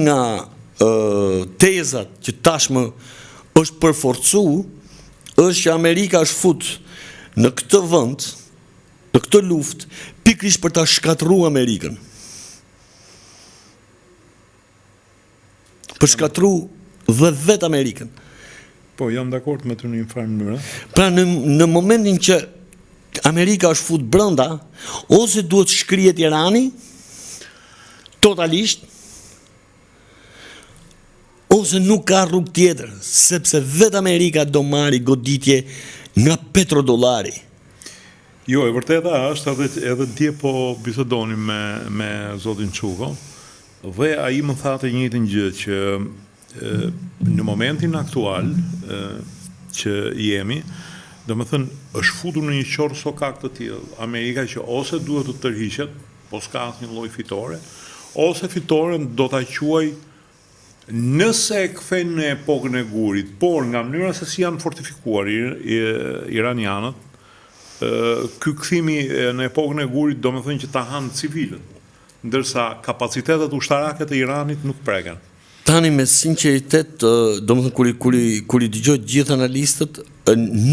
nga tezat që tashmë është përforcu, është që Amerika është fut në këtë vend, në këtë luftë, pikërisht për ta shkatërru Amerikën. Për shkatërru dhe vetë Amerikën. Po, jam dakord me ty në një farë mënyre. Pra në, në momentin që Amerika është fut brenda, ose duhet shkrihet Irani, totalisht, ose nuk ka rrugë tjetër, sepse vetë Amerika do marri goditje nga petrodollari. Jo, e vërteta është edhe edhe dje po bisedonim me me zotin Çuko dhe ai më tha të njëjtën gjë që në momentin aktual që jemi, domethënë është futur në një qorr sokak të tillë Amerika që ose duhet të tërhiqet, po s'ka asnjë lloj fitore, ose fitoren do ta quaj nëse e kthen në epokën e gurit, por nga mënyra se si janë fortifikuar iranianët, ky kthimi në epokën e gurit domethënë që ta hanë civilët, ndërsa kapacitetet ushtarake të Iranit nuk preken. Tani me sinqeritet, domethënë kur i kur i kur i dëgjoj të gjithë analistët,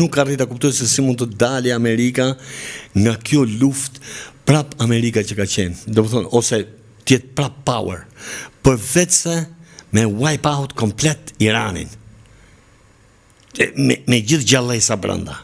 nuk arrij ta kuptoj se si mund të dali Amerika nga kjo luftë prap Amerika që ka qenë. Domethënë ose të jetë prap power, përveçse me wipe out komplet Iranin. Me, me gjithë gjallesa brenda.